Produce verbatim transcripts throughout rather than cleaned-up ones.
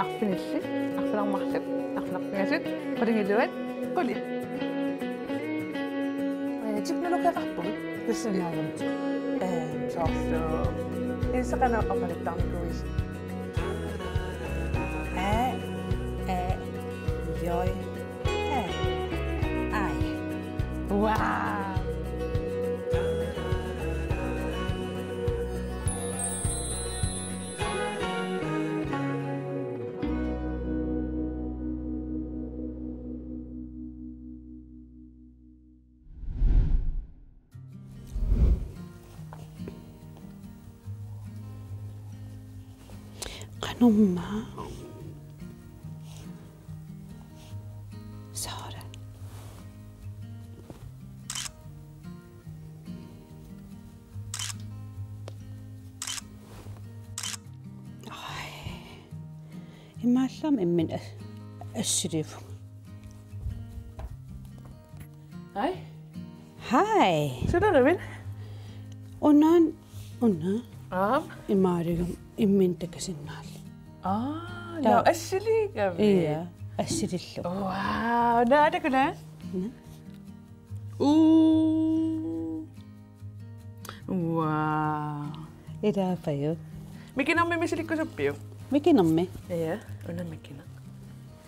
Arfinillit, arfineq-marluk, arfineq-pingasut, qulingiluat, qulit. Ee, teknologeqarpugut tassanngaanniit. Ee, soorlu. Ilseqanaq oqaluttarnikuuisi. A, A, J, A. Ai. Wow. Qanormaa. Soorlu. Ai. Imaallaat imminut as-, assiliivugut. Hej. Hej. Sunaluunniit? Una, una. Aap. Imaaligam imminut takusinnaallugu. Aa, taava. Nå, assiliigami. Ia, assilillugu. Wow, naatakkula? Nå. Uu. Wow. Ilaapajuk. Mikinermi misilikkusuppiuk? Mikinermi? Ia, una mikineq.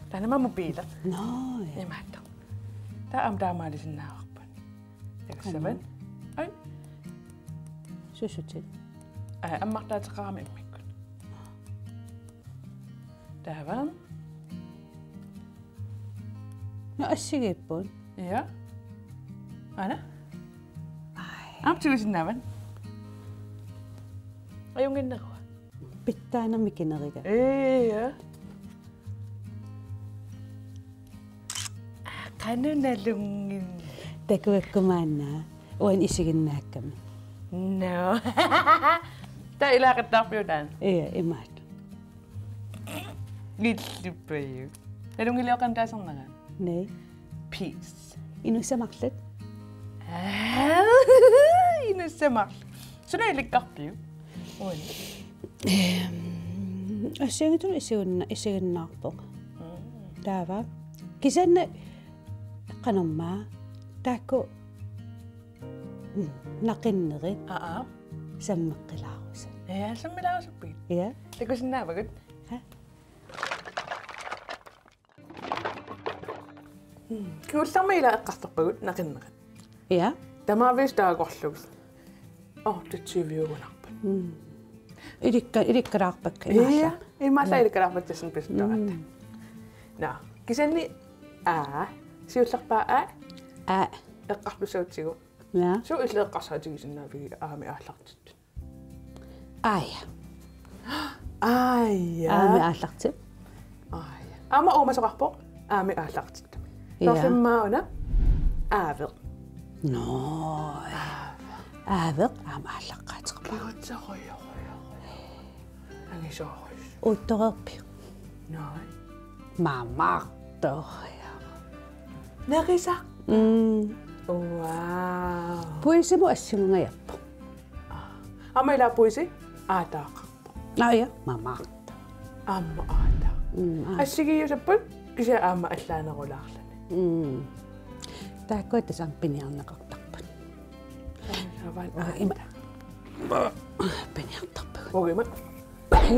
Taanna mobiili. Nå, ia. Imaattoq. Taava aamma taamaalisinnaavarput. Takussavat. Aamma. Ai. Susutit. Ai, ammartaateqarami immikkut. Taava. Nå, assigiipput. Ia. Aana? Ai. Aamma tigusinnaavat. Ajunnginnerua. Pitsaanermik mikineriga. Ia. Qanoq nalunnginnaq. Takuakku maanna. Uani isiginnaakkami. Nå. Taava ilaaqattaarpiuk taanna? Ia, imaattoq. Illuppajuk. Nalunngilioqan taasarnanga. Nei. Peace. Inuussat marluk. Aa, inuussat marluk. Suna ilikkarpiuk? Uani. Ehm, assigiinngitsunut isiginna-, isiginnaarpoq. Mm. Taava. Kisianni qanormaa. Taakku. Mm, naqinnerit. Aa, aa. Sammeqqilaarusut. Ia, sammilaarusuppigit. Ia. Takusinnaavagut. Ha? Mm. Kingullermik ilaa eqqartorpagut naqinnerit. Ia. Tamaviisa taagorlugit. Ortutiviugunarput. Mm. Ilikka-, ilikkalaarpakka. Ia, imaallaat. Imaallaat. Ia. Ilikkalaarpakka tassani pisuttuaratta. Mm. Nå, kisianni A. Siullerpaaq A. A. Eqqartussaatsigu. Ia. Suut illit eqqarsaatigisinnaavigit A-mik aallartittut? Aaja. Aaja. A-mik aallartittoq. Aaja. Aamma uumasoqarpoq A-mik aallartittoq. Ia. Soorlu immaqa una aaveq. Nå. Aaveq. Aaveq aamma aallaqqaateqarpoq. Puutserujorujoru. Angisoorus. Uuttoreerpiuk? Nå. Mamartoq. Nerisaq. Mm. Wow. Puisimut assingungajappoq. Aamma ilaa puisi aataaqarpoq. Aaja, mamartoq. Aamma aataaq. Mm, aa. Assigiiusapput kisianni aamma allaanerulaarluni. Mm. Taakku tassani piniarneqartarput. Taava ima. Piniartarpagut. Uku ima.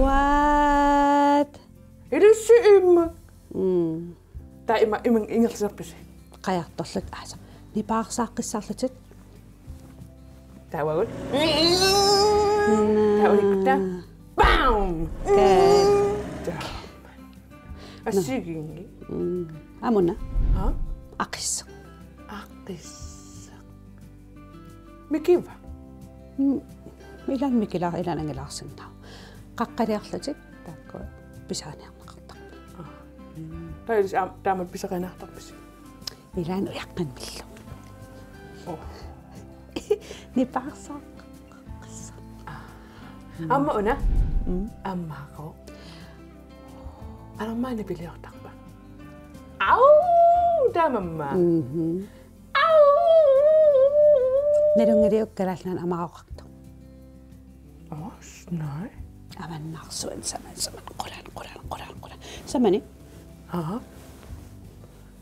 What? Ilissi imma. Mm. Taava ima, ima ingerlaserpisi? Qajartorlutit aasa. Nipaarsaaqqissaarlutit. Taava uagut. Taava ulikutta. Bam! Good. Taava. Assigiinngilaq. Mm. Aamma una. Ha? Aqisseq. Aqisseq. Mikiva? Mm, ilaanni mikilaar-, ilaanni angilaarsinnaavoq. Qaqqaliarlutit taakku pisaqarniarneqartarput. Aa. Mm. Taava ilissi aam-, taamatut pisaqarniartarpisi? Ilaanni ujaqqinnilu. Oh. Nipaarsaaqqissaaq. Aa. Mm. Aamma una? Mm. Aamma aqo. Qanormaa nipiliortarpa? Au! Taamaammat. Mhm. Au! Nalunngiliuk Kalaallit Nunaanni amaqoqartoq? Os, nej. Avannarsuan saman, saman, qulan, qulan, qulan, qulan. Samani? Aa.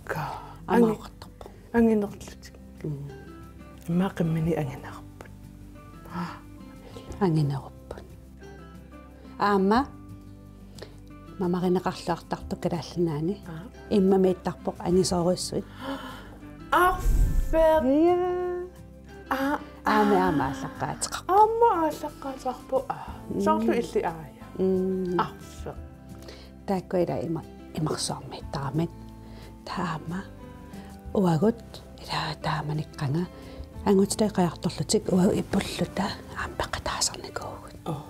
Ka. Angi-, amaqartarpoq. Anginerlutik. Mm. Immaqa qimmini anginerupput. Anginerupput. Aamma mamarineqarluartartoq Kalaallit Nunaanni. Aa. Immamiittarpoq angisoorujussuit. Arfeq. Ja. Aa, aamma, aamma aallaqqaateqarpoq. Aamma aallaqqaateqarpoq. Aa. Mm. Soorlu illit, aa, ja. Mm. Arfeq. Taakku ila ima-, imarsuarmiittaramik. Taava aamma uagut ila taamanikkanga angutitut qajartorlutik uagut ipulluta aamma peqataasarnikuuvugut. Oo.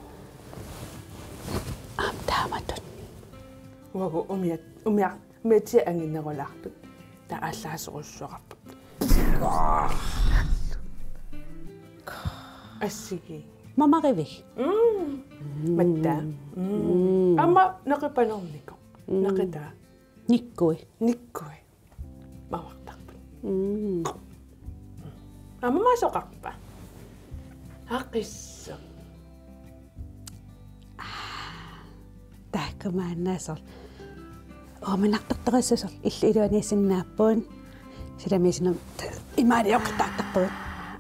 Aamma taamatut. Uagut umiat, umiat, umiatsiat anginerulaartut. Taava aallaaserujussuaqarpugut. Assigii. Mamarivik. Mm. Mm. Mattaa. Mm. Mm. Aamma neqipaneernikoq. Mm. Neqitaa. Nikkui. Nikkui. Mamartarput. Mm. Aamma maasoqarpa? Aqissoq. Taakku maanna soorlu. Uuminartortorujussuit soorlu illit iluaniissinnaapput. Silamiisinam imaaliortartarpugut.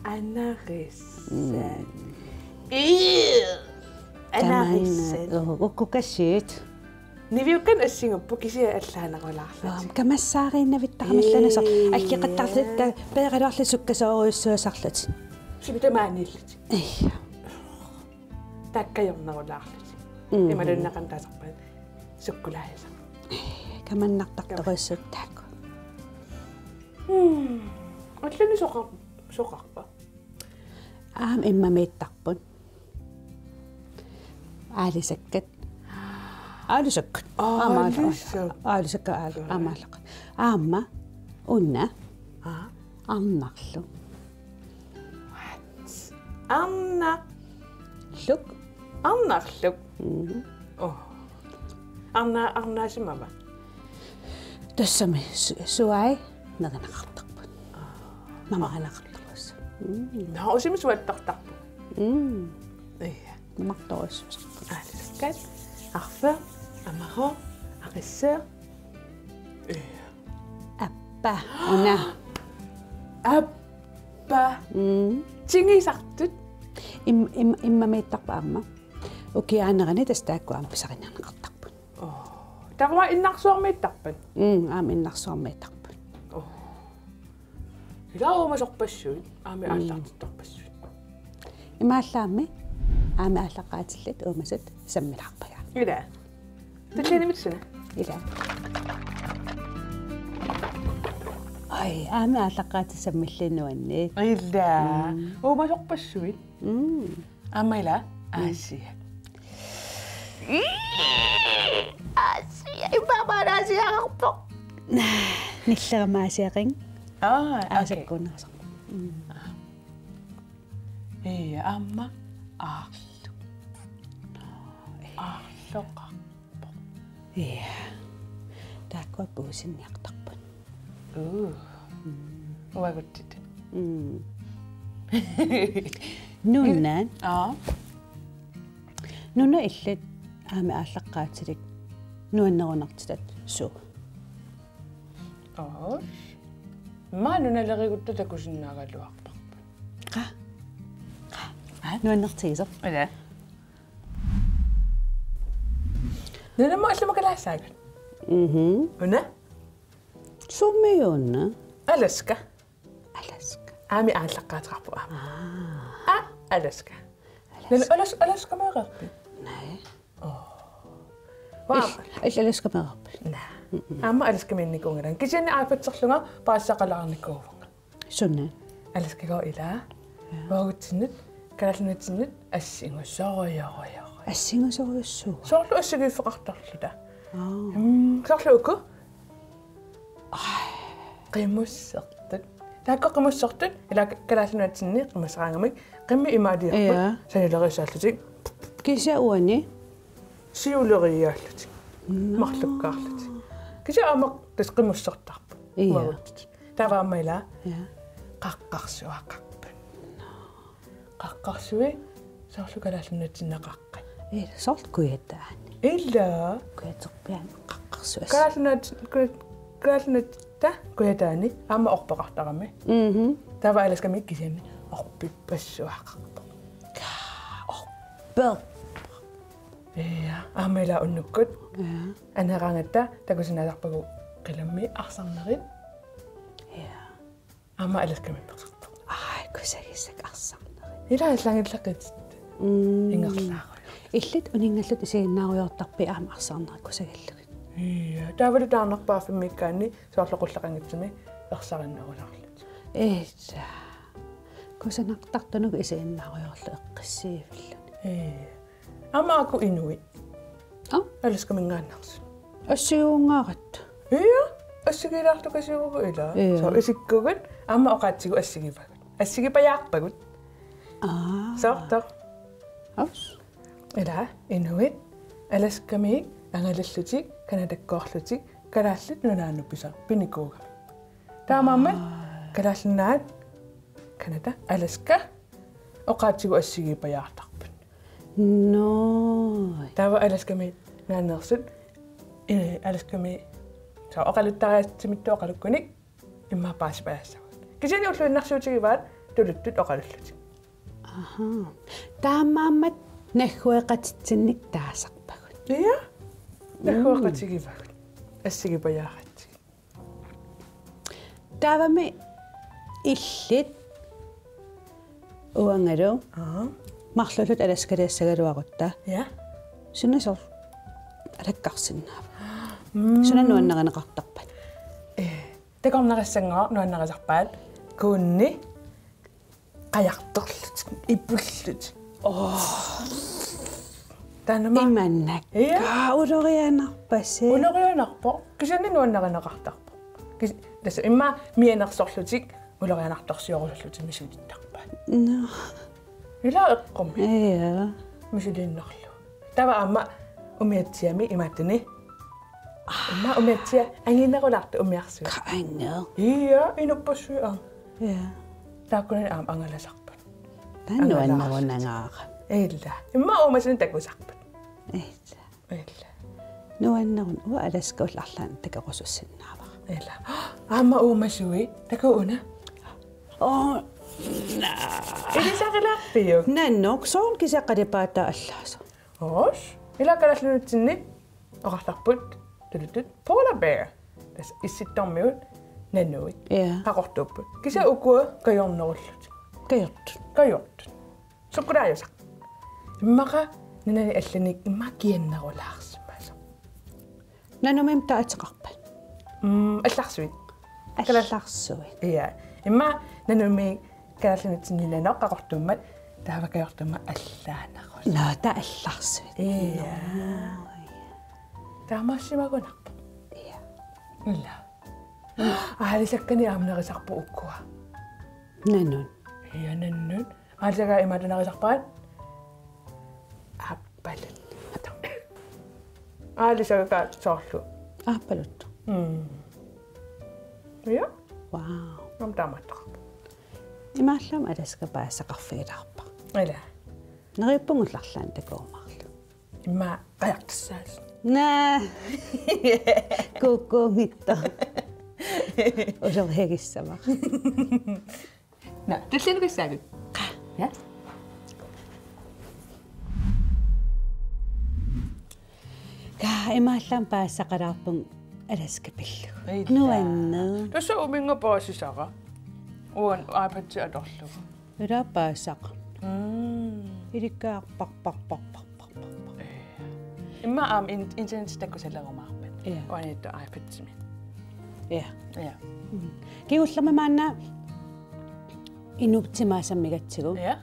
Anarissat. Mm. Ii. Anarissat. Tamanna, u-, ukkukassiit. Niviukkanik assigupput kisianni allaanerulaarlutik. Aam, kamassaariinnavittaramillutik soorlu. Ii. Aggeqattaarlutik, peeraluarlutik sukkasoorujussuusarlutik. Sumi tamaaniillutik. Ii. Taakkarnerulaarlutik. Mm. Imaluunniit qanoq taasarpaat. Sukkulaajasaq. Kamanartartorujussuit taakku. Hmm. Ulluni soqar-, soqarpa? Aamma immamiittarput. Aalisakkat. Aalisakkat. Aamma aal-, aalisakkat. Aalisakkat aal-, aamma aallaq. Aamma una. Aa. Arnarluk. What? Arnarluk? Arnarluk? Mhm. Oo. Arna-, arnaasimava? Tassami su-, suai nerineqartarput. Aa. Mamarineqartarput. Mm. Nå, usimi suattartarput. Mm. Ii. Mamartorujussuusarput. Aalisakkat, arfeq, amaqoq, aqisseq. Ii. Appa, una. Appa. Mm. Tingisartut. Im-, im-, immamiittarput aamma. Ukiaanerani tassa taakku aamma pisarineqartarput. Oo. Taava innarsuarmiittarpat? Mm, aamma innarsuarmiittarput. Oo. Ila uumasorpassuit, aamma, mm, aallartittarpassuit. Imaallaammi aamma aallaqqaatillit uumasut sammilaarpagut. Ila. Tulliani mitsuna. Ila. Ai, aamma aallaqqaatit sammilluunniit. Ila. Mm. Uumasorpassuit. Mm. Aamma ila, mm, Aasiaq. Aasiaq, immaqa Aasiaqarpoq. Nillerama Aasiaqin. Aa, okay. Aasakkuunnersarpoq. Mm. Ii, aamma Aarluk. Aarloqarpoq. Ii. Taakkua puisinniartarput. Uu. Mm. Uagutsitut. Mm. Nunat. Aa. Nunat illit aamma aallaqqaatilik nuannerunartitat suu? Aa. Immaqa nunalerigutta takusinnaagaluarparput. Qaa? Qaa? Aa? Nuannertigisoq? Ila. Nunamut allamut kalaallisaagut. Mhm. Una? Summi una? Alaska. Alaska. Aamma aallaqqaateqarpoq aamma. Aa. Aa, Alaska. Alaska. Nuna Alas-, Alaskameereerpit? Nej. Oo. Wow. Il-, il-, Alaskameereerpit? Naa. Mm-mm. Aamma Alaskamiinnikuunngilanga. Kisianni iPad-erlunga paasisaqalaarnikuuvunga. Suna? Alaskagooq ilaa. Ja. Uagutsinnut, Kalaallit Nunatsinnut, assingusorujorujorujussuuvoq. Assingusorujussuuvoq? Soorlu assigiiffeqartarluta. Aa. Mm, soorlu uku. Ai. Qimussertut. Taakku qimussertut, ilaa Kalaallit Nunatsinni qimusseraangamik, qimmit imaaliorput, ja, sanileriisaallutik. Kisianni uani? Siuleriiaallutik. Nå. Marlukkaarlutik. Kisianni aamma tassa qimussertarput. Ja. Uagutsitut. Taava aamma ilaa, ja, qaqqarsuaqarput. Nå. Qaqqarsui soorlu Kalaallit Nunatsinni qaqqat. Ila soorlu Kujataani. Ila. Kujaterpiaani qaqqarsuas. Kalaallit Nunaat, Kalaallit Nunaat ta Kujataani aamma orpeqartarami. Mhm. Taava Alaskami kisianni orpippassuaqarpoq. Orpeq. Ja, aamma ila unnukkut. Ja. Aneeraangatta takusinnaasarpagut qilammi arsarnerit. Ja. Aamma Alaskami peqarpoq. Ai, kusagisakka arsarnerit. Ila allaanngilaq qititit. Mm. Ingerlaarujoorput. Illit uninngallutit isiginnaarujoortarpit aamma arsarnerit kusagillugit. Ja, taavalu taarnerpaaffimmikkaanni soorlu qulleqanngitsumik ersarinnerulaarlutik. Ila. Kusanartartunut isiginnaarujoorlugu eqqissiivilluni. Ja. Aamma aajuku inuit. Aa? Alaskaminngaanneersut. Assigiunngaaratta. Ja, assigiilaartukasiuvugut ila. Ja. Soorlu isikkugut, aamma oqaatsigut assigivagut. Assigipajaarpagut. Aa. Soorlu. Aus. Ila, inuit, Alaskamiit angalallutik, Canadakkoorlutik, Kalaallit Nunaannut pisa-, pinikuugamik. Taamaammat, aa, Kalaallit Nunaat, Canada, Alaska, oqaatsigut assigiipajaartarput. Nå. Taava Alaskaminngaanneersut, eh, Alaskami, soorlu oqaluttariaatsimittut oqalukkunik, immaqa paasipajaassavagut. Kisianni ulluinnarsiutigivaat tuluttut oqalullutik. Aha. Taamaammat naggueqatitsinnik taasarpagut. Ja. Mm. Naggueqatigivagut. Assigipajaaratsigu. Taavami illit uangalu. Aa. Marluullutit Alaskaliassagaluarutta. Ja. Suna soorlu alakkarsinnaava? Mm. Suna nuannarineqartarpat? Eh, takornarissannguaq nuannarisarpaat kuunni qajartorlutik, ipullutik. Oo. Taanna aamma. Imannak. Ja. Kaa ulorianarpasi. Ulorianarpoq. Kisianni nuannarineqartarpoq. Kis-, tassa immaqa mianersorlutik ulorianartorsiorusullutik misilittarpaat. Nå. Ila eqqumiik. Ja. Misiliinnarlugu. Taava aamma umiatsiami imaattuni. Immaqa umiatsiaq anginerulaartoq umiarsuit. Kaa angeq. Ja, inuppassuit aamma. Ja. Taakkunani aamma angalasarput. Taanna nuannerunangaara. Ila. Immaqa uumasunik takusarput. Ila. Ila. Nuannerun-, uanga Alaska ullut arlaanni takorusussinnaavara. Ila. Aamma uumasui, takuuk una? Oo, naa. Ilisarilaarpiuk? Nanoq, soorlu kisianni qalipaataa allaasoq. Oos. Ila Kalaallit Nunatsinni oqartarput tuluttut polar bear. Tassa issittormiut nanuit. Ja. Qaqortuupput. Kisianni ukua kajornerullutik. Kajortut. Kajortut. Sukkulaajusaq. Immaqa nanani allanik immaqa kiannerulaarsimasoq. Nanumiit taava ateqarpat? Mm, allarsuit. Allarsuit. Ja. Immaqa nanumiit Kalaallit Nunatsinni nanoq qaqortuummat taava kajortuummat allaanerusut. Nå, taava allarsuit. Ja. Nå, ja. Taamaasimagunarpoq. Ja. Ila. Aalisakkanik aamma nerisarput ukua. Nanut. Ja, nanut. Aalisakkat imaattoq nerisarpaat? Aappaluttoq. Aalisakkat soorlu. Aappaluttoq. Mm. Ja. Wow. Aamma taamaattoqarpoq. Imaallaat Alaska paasisaqarfigilaarpara. Ila. Neriuppunga ullut arlaanni takuumaarlugu. Immaqa qajartassaasut. Naa. Kuukkuunngitsoq. Uloriagissavara. Nå, tulliani pissaagut. Ja. Kaa, imaallaat paasisaqalaarpunga Alaska pillugu. Ila. Nuanneq. Tassa uminnga paasisara. Uanga iPad-i atorlugu. Ila paasisaqarpoq. Mm. Ilikkaarparparparparparparpar. Ee. Immaqa aamma in-, internet takusalerumaarpat. Ja. Uaniittoq iPad-imi. Ja. Ja. Mm. Kingullermi maanna inuup timaa sammigatsigu. Ja.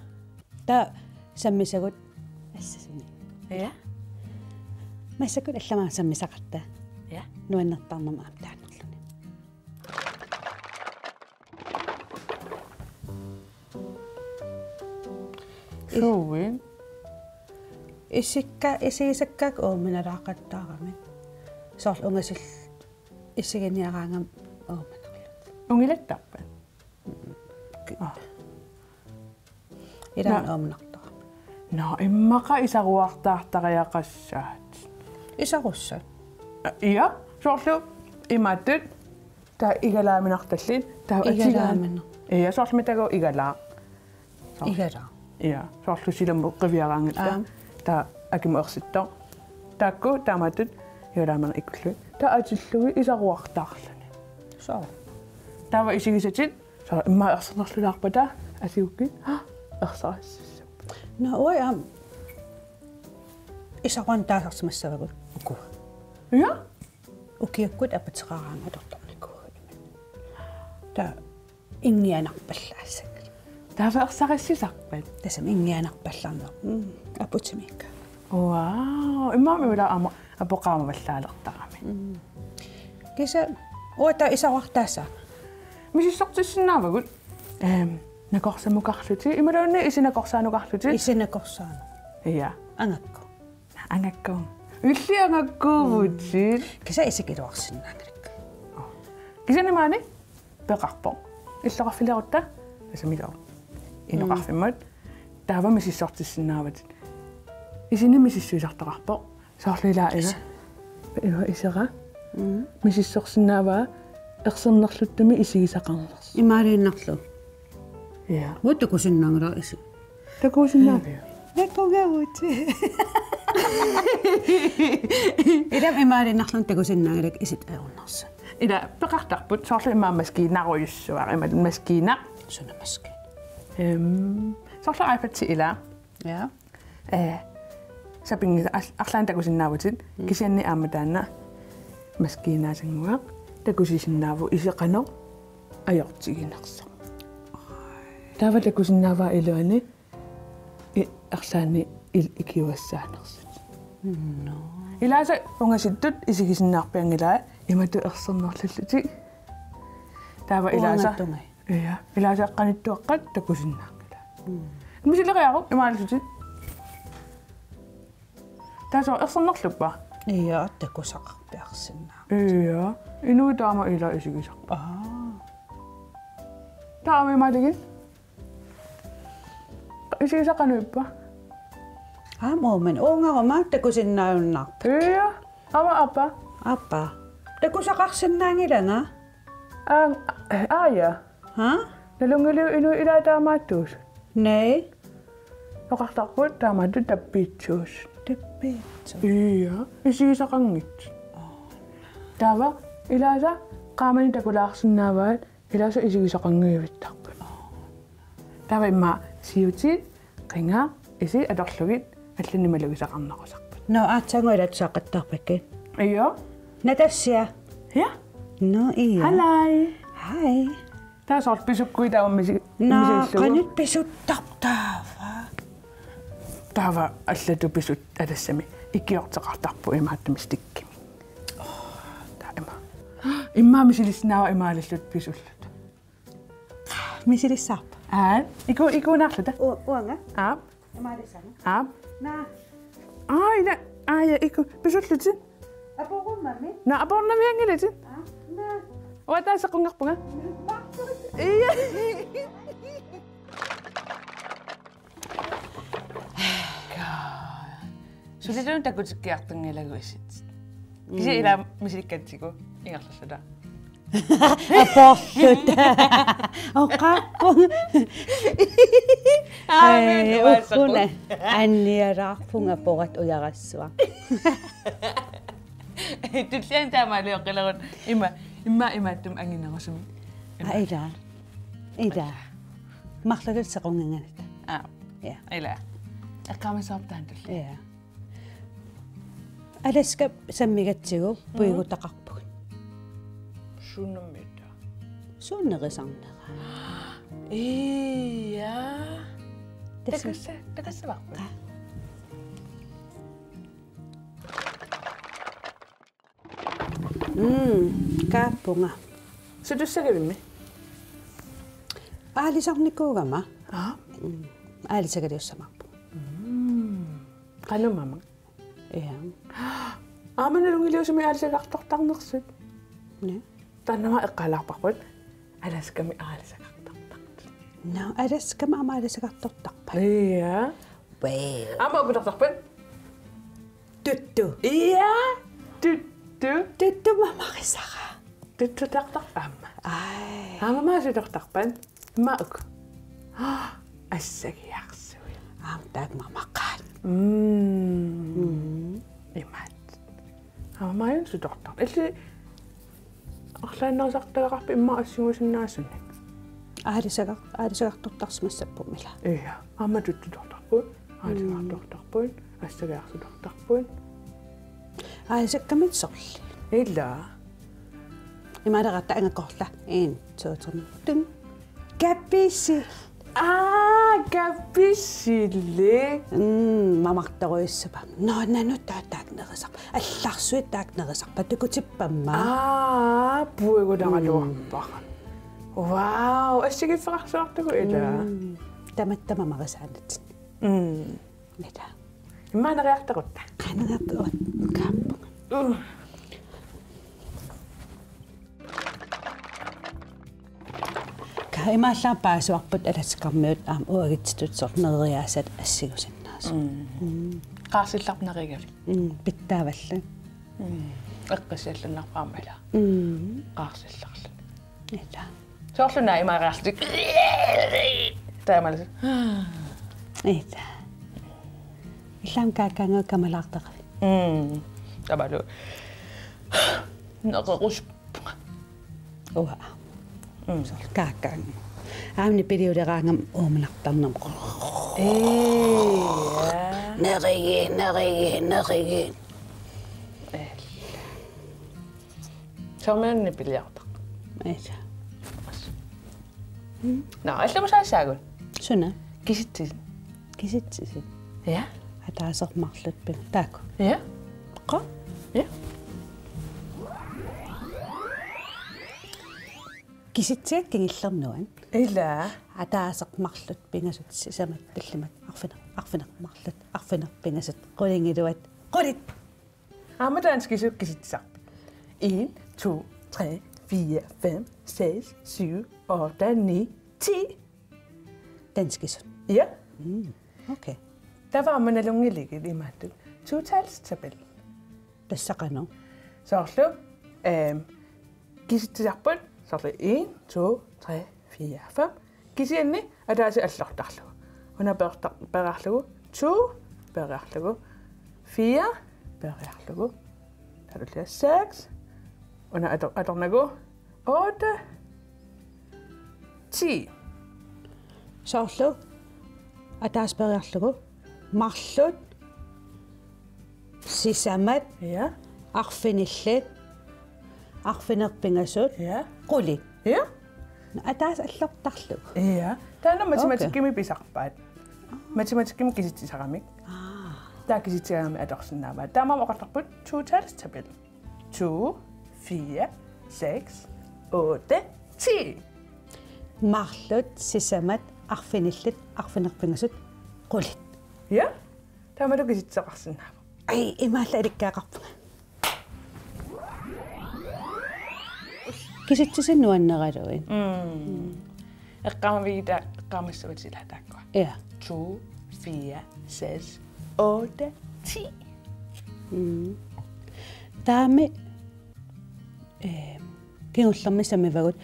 Taava sammisagut assasuni. Ja. Massakkut allamik sammisaqarta. Ja. Nuannertarnermik aamma taannerluni. Suuit? Isikka-, isigisakka uuminalaaqattaarami. Soorlu ungasillu isiginiaraangama uuminarlutik. Ungilattarpat? Ki-, aa. Ilaanni uuminartarami. Nå, immaqa isaruartaartariaqassaat. Isarussat? Ja, soorlu imaattut, taava igalaaminartallit, taava atigaan. Igalaaminaq. Ja, soorlu mitagu igalaa. Soor-, igalaa. Ja, soorlu silamut qiviaraangatta. Aam. Taava akimut ersittoq. Taakku taamaattut igalaaminaq ikullugit. Taava atillugit isaruartaarluni. Soo. Taava isigisatit, soorlu immaqa ersernerlulaarpata, atigukkit, ha, ersarissassapput. Nå, uanga aamma. Isaruanut taasarsimassavagut uku. Ja? Ukiukkut apateqaraangat atortarnikuugatta. Taava inngianarpallaassaaq. Taava ersarissisarpat? Tassami inngianarpallarneq. Mm, aputimiikka. Wow, immaqa ila aamma apoqaamavallaalertarami. Mm. Kisianni uanga taava isaruartaassaanga. Misissortissinnaavagut, ehm, nakorsamukarlutit, imaluunniit isinakorsaanukarlutit. Isinakorsaanut. Ja. Angakku. Angakku. Illit angakkuuvutit. Mm. Kisianni isigiluarsinnaanngilakka. Kisianni maani peqarpoq. Illoqarfilerutta, asamilu. Inoqarfimmut. Mm. Taava misissortissinnaavatit. Isinik misissuisartoqarpoq. Soorlu ila ila. Isi. Ila isera. Mm. Misissorsinnaavaa ersernerluttumi isigisaqarnersoq. Imaaliinnarlu. Ja. Uanga takusinnaanngilara isi. Takusinnaaviuk? Takugavutit. Ilami imaaliinnarluni takusinnaanngilakka isit ajornarsi. Ila peqartarput soorlu immaqa maskiinarujussuaq, imaluunniit maskiina. Suna maskiina? Ehm, soorlu iPad-i ila. Ja. Eh, sapinngi-, ar-, arlaannik takusinnaavutit, mm, kisianni aamma taanna maskiinaasannguaq takusisinnaavoq isi qanoq ajortiginersoq. Taava takusinnaavaa iluani i-, arlaanni il-, ikiugassaanersut. Nå. Ilaasa ungasittut isigisinnaarpianngilaat imatut ersernerlullutik. Taava ilaasa. Uangatungai. Ja, ilaasa eqqanittuaqqat takusinnaanngilaat. Mm. Misileriaruk imaaliisutit. Tassa ersernerluppa? Ja, takusaqarpiarsinnaavoq. Ja, inuit taama ila isigisarput. Aa. Taava imaaligi? Isigisaq qanoq ippa? Aamma uumin uungaruma takusinnaajunnaarput. Ja, aamma aappaa? Aappaa. Takusaqarsinnaanngilanga? Aa, aa ja. Ha? Nalunngiliuk inuit ilaat taamaattuusut? Nej. Oqartarput taamaattut tappiitsuusut. Tappiitsuusut. Ja, isigisaqanngitsut. Taava ilaasa qaamani takulaarsinnaavaat ilaasa isigisaqanngivittarput. Taava immaqa siutit, qingaq, isit atorlugit allanit malugisaqarnerusarput. Nå, aatsaannguaq ila tusaaqqattarpakkit? Ja. Natasja. Ja. Nå, ja. Halløj. Hej. Tassa soorlu pisukkuit taava misi-, nå, misillugit. Qanoq pisuttarpit taava? Taava allatut pisut-, aa, tassami ikiorteqartarput imaattumik stikkimik. Taava ima. Immaqa misilissinnaavara imaalilluta pisulluta. Misilissavarput. Aa, iku-, ikuinnarluta. U-, uanga? Aap. Imaalissanga? Aap. Naa. Aa, ila, aa, ja, iku-, pisullutit. Aporummami? Naa, apornavianngilatit. Aa, naa. Uanga taava sequnngarpunga. Martut. Ja. Sulilu takutikkiartunngilagut isit. Kisianni ila misilikkatsigu ingerlalluta. Aporluta. Oqarpunga. Aamma. Ee, uassaqu. Ukkuna annialaarpunga aporat ujarassuaq. Tulliani taamaaliorqilerut ima, ima imaattumik anginerusumik. Ima. Aa, ila. Ila. Marlullu sequnnginganata. Aa. Ja. Ila. Eqqaamasaarput taanna tullia. Ja. Alaska sammigatsigu, mm, puigutaqarpugut. Suunumiit? Suut nerisarnerat. Ija. Tassa. Takassa-, takassavarput. Aa. Mm, kaappunga. Sutussagavimmi? Aalisarnikuugama. Aa. Mm, aalisagaliussamaarpunga. Mm. Qanoq aamma? Ja. Aamma nalunngiliusumik aalisagartortarnersut. Naa. Taanna eqqaalaarparput. Alaskami aalisagartortartut. Naa, Alaskami aamma aalisagartortarpat. Ja. Aamma uku tortorpat? Tuttu. Ja, tuttu. Tuttu mamarisara. Tuttu tortorpat aamma. Ai. Aamma maasi tortorpat? Immaqa uku. Assagiarsuit. Aamma taakku mamaqaat. Mm. Mm. Imaat. Aamma maajun sutortar. Illit arlaannarisartagaqarpit immaqa assigusinnaasunik? Aalisagaq-, aalisagartortarsimassapput ila. Ja. Aamma tuttu tortorput. Aalisagartortarput. Assagiarsutortarput. Aalisakkamik sorleq. Ila. Imaaleqatta angakorla. En, to, tre, tung. Kapisil. Aa, kapisili. Mm, mamartorujussuupput. Nå, nanu taava taakku nerisarput. Allarsuit taakku nerisarput. Takutippamma. Aa, puigutaraluarpara. Mm. Wow, assigiiffeqarsuartugut ila. Mm. Tamatta mamarisaannatik. Mm. Ila. Immaqa neriartorutta. Qaa, neriartorutta. Kaappunga. Uh. Ka imaallaat paasivarput Alaskarmiut aamma uagutsitut soorlu neriaasat assigusinnaasut. Mm. Mm. Qaarsillarput nerigavik. Mm, pitsaavallu. Mm. Eqqissalluinnarpoq aamma ila. Mm. Qaarsillarluni. Ila. Soorlu naamariarlutik. Taamaallutik. Ila. Illit aamma kaakkaannguit kamalaartaqarit. Mm. Taavalu. Neqerusuppunga. Uanga. Mm. Soorlu kaakkaannguaq. Aamma nipiliuleraangama uumanartarnerma. Ee. Nerigi, nerigi, nerigi. Ee. Soormi nipiliartaq. Aisa. Nå, allamut saassagut. Suna. Kisitsisit. Kisitsisit. Ja. Ataaseq, marluk, pingasut. Taakku. Ja. Qaa? Ja. Kisitsiat kingullernuat. Ila. Ataaseq, marluk, pingasut, sisamat, tallimat, arfineq, arfineq, marluk, arfineq, pingasut, qulingiluat, qulit. Aamma danskisut kisitsisarpit? En, to, tre, fire, fem, seks, syv, otte, ni, ti. Danskisut? Ja. Mm, okay. Taava aamma nalunngiligit imaattut. Totalstabel. Tassa qanoq? Soorlu, ehm, kisitsisarput, soorlu en, to, tre, fire, fem. Kisianni ataaseq allortarlugu. Una peerta-, peeriarlugu, to peeriarlugu, fire peeriarlugu, taava seks, una ator-, atornagu, otte, ti. Soorlu ataaseq peeriarlugu, marluk, sisamat, ja, arfinillit, arfineq-pingasut, ja, qulit. Ja. Nå, ataaseq allortarlugu. Ja. Taanna matematikkimi, okay, pisarpaat. Matematikkimi kisitsisaramik. Aa. Taava kisitsisaramik atorsinnaavaat. Taamaammat oqartarput totalstabel. To, fire, seks, otte, ti. Marluk, sisamat, arfinillit, arfineq-pingasut, qulit. Ja. Taamalu kisitsisoqarsinnaavoq. Ai, imaallaat ilikkagaqarpunga. Kisitsisit nuanneraluit. Mm. Eqqaamavigitta eqqaamassavat ila taakkua. Ja. To, fire, seks, otte, ti. Mm. Taamani, eh, kingullermi sammivagut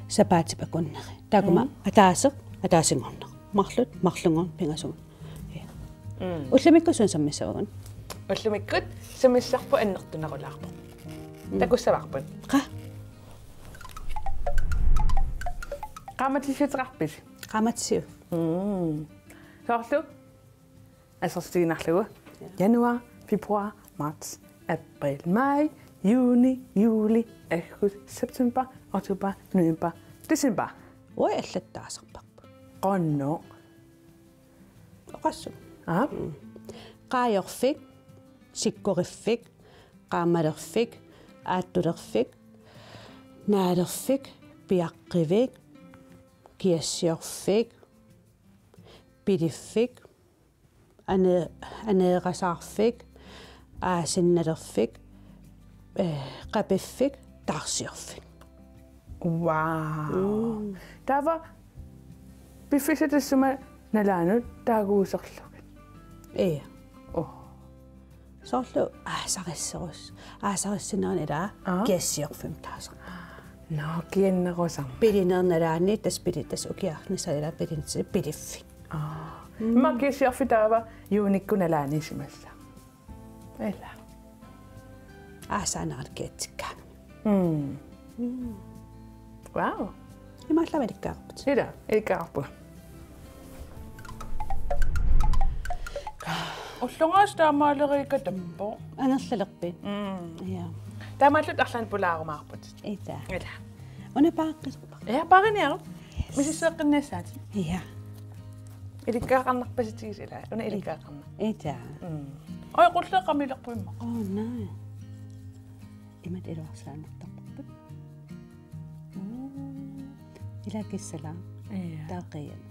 sapaatip akunneri. Taakku aamma, mm, ataaseq, ataasinngorneq. Marluk, marlunngorneq, pingasunngorneq. Ja. Mm. Ullumikkut suna sammissavagut? Ullumikkut sammissarput annertunerulaarpoq. Mm. Takussavarput. Qaa? Qaammatissuteqarpisi? Qaammatissivoq. Mm. Soorlu? Assersuutigiinnarlugu. Ja. Januar, februar, marts, april, maj, juni, juli, august, september, oktober, november, december. Uagut allat taasarparput. Qanoq? Oqassuunga. Aap. Mm. Qaajorfik, sikkoriffik, qaammalerfik, aattulerfik, naalerfik, piaqqivik, kiassiorfik, piliffik, ane-, aneerasaarfik, aasinnalerfik, eh, qapiffik, taarsiorfik. Wow. Mm. Taava piffissaq tassuma nalaanut taaguuserlugit. Ii. Oh. Soorlu aasarissorus. Aasarissinerani ilaa. Aa. Kiassiorfimmik taasaq. Nå, kiannerusarmat. Pilineq nalaani tassa pili-, tassa ukiarnissaq ilaa pilinsi piliffik. Aa. Mm. Immaqa kiassiorfik taava juunikkut nalaani isumassaq. Ilaa. Aasaanerani kiatsikkaangami. Mm. Mm. Wow. Imaallaat ilikkagaqarputit. Ilaa, ilikkagaqarpunga. Ullorngaasiit taamaaleriikatappoq. Angerlalerpit? Mm. Ja. Taamaallutit arlaannik pulaarumaarputit. Ilaa. Ilaa. Una paaqqisarpa? Ja, paariniaruk. Misisseeqqinniassaatit. Ja. Ilikkagaqarnarpasitigisi ilaa. Una ilikkagaqarnaq. Ilaa. Mm. Oj, qulleq qamilerpoq immaqa. Oh, nej. Imatut iluarsilaannartarparput. Mm. Ilaa kissalaaq. Ja. Taava qiian.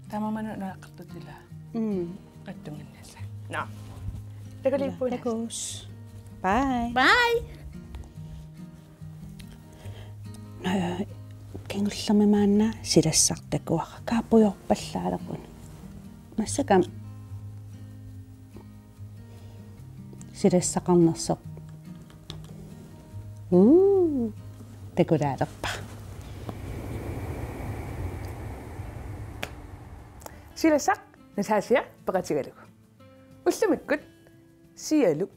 Taamaammat naleqqartut ilaa. Mm. Attunnginnassaq. Nå. Takuliippugut. Takuss. Bye. Bye. Nå, kingullermi maanna silassaq takuara. Kaapujorpallaalequn. Massakkut silassaqarnersoq. Uu, takulaalerpa. Silassaq Natasja peqatigalugu. Ullumikkut sialuk.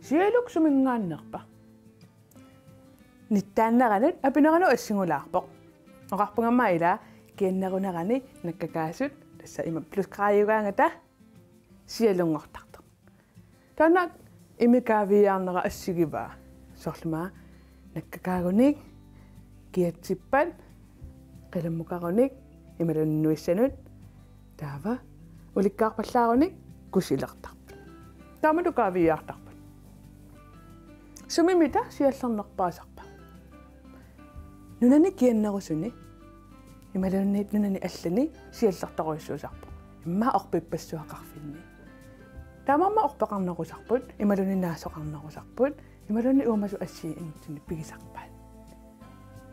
Sialuk suminngaanneerpa? Nittaanneranut apineranut assingulaarpoq. Oqarpunga aamma ilaa kiannerunerani nakkakaasut tassa ima plusgraadiugaangata sialunngortartoq. Taanna imikaaviiaarnera assigivaa. Soorlu aamma nakkakaarunik, kiatsippat, qilammukarunik, imaluunniit nuissanut, taava ulikkaarpallaarunik kusilertarput. Taamatut kaaviiaartarput. Sumimita siallernerpaasarpa? Nunani kiannerusuni imaluunniit nunani allani siallertorujussuusarpoq. Immaqa orpippassuaqarfinni. Taamaammat orpeqarnerusarput, imaluunniit naasoqarnerusarput, imaluunniit uumasut assigiinngitsunik pigisarpaat.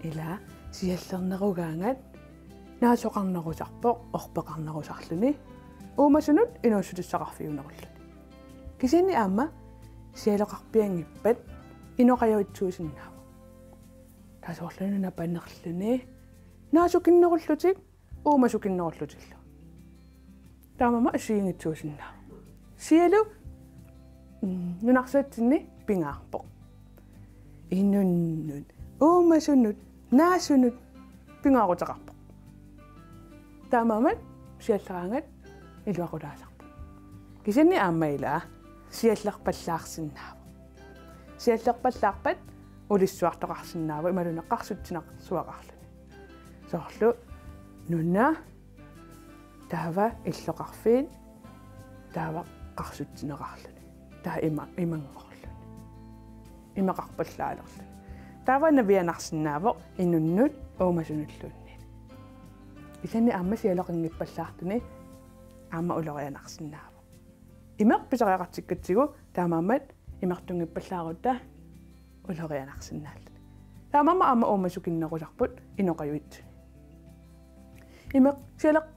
Ilaa siallernerugaangat naasoqarnerusarpoq orpeqarnerusarluni, uumasunut inuussutissaqarfiunerulluni. Kisianni aamma sialoqarpianngippat inoqajuitsuusinnaavoq. Taava soorlumi nuna panerluni naasukinnerullutik uumasukinnerullutillu. Taamaammat assigiinngitsuusinnaavoq. Sialu, mm, nunarsuatsinni pingaarpoq. Inunnut, uumasunut, naasunut pingaaruteqarpoq. Taamaammat sialleraangat iluaqutaasarpoq. Kisianni aamma ilaa siallerpallaarsinnaavoq. Siallerpallaarpat ulissuartoqarsinnaavoq imaluunniit qarsutsinersuaqarluni. Soorlu nuna, taava illoqarfiit, taava qarsutsineqarluni. Taava ima-, imanngorluni. Imaqarpallaalerluni. Taava navianarsinnaavoq inunnut uumasunulluunniit. Kisianni aamma sialoqanngippallaartuni aamma ulorianarsinnaavoq. Imeq pisariaqartikkatsigu taamaammat imertunngippallaarutta ulorianarsinnaalluni. Taamaammat aamma uumasukinnerusarput inoqajuitsuni. Imeq sialeq-,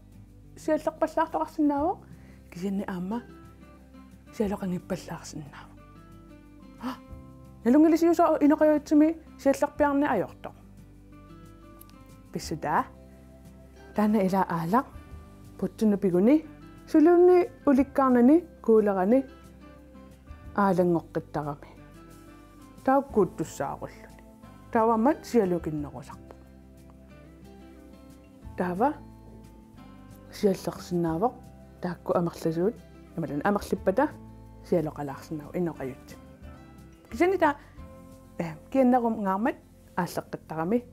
siallerpallaartoqarsinnaavoq kisianni aamma sialoqanngippallaarsinnaavoq. Ha? Nalunngilisiusoq inoqajuitsumi siallerpiarneq ajortoq. Pissutaavoq. Taanna ilaa aallaq puttunut piguni suli ulikkaarnani kuulerani aallanngoqqittarami. Taava kuuttussaarulluni. Taavammat sialukinnerusarpoq. Taava siallersinnaavoq taakku amerlasuut, imaluunniit amerlippata sialoqalaarsinnaavoq inoqajuitsumi. Kisianni taava, eh, kiannerungaarmat aalleqqittarami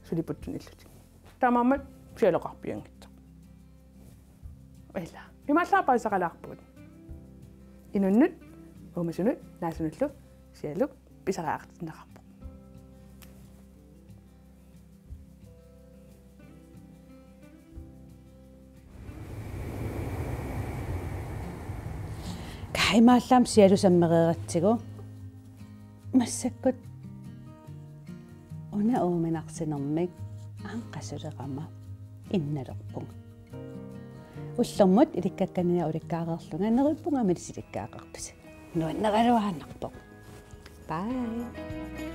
suli puttunillutik. Taamaammat sialoqarpianngitsoq. Ilaa. Imaallaat paasisaqalaarpugut. Inunnut, uumasunut, naasunullu sialuk pisariaqartinneqarpoq. Kaa imaallaat aamma sialu sammereeratsigu. Massakkut una uuminarsinermik anqasulerama innalerpunga. Ullormut ilikkakkanninnga ulikkaareerlunga neriuppunga aamma ilikkagaqartusi. Nuanneraluaannarpoq. Bye.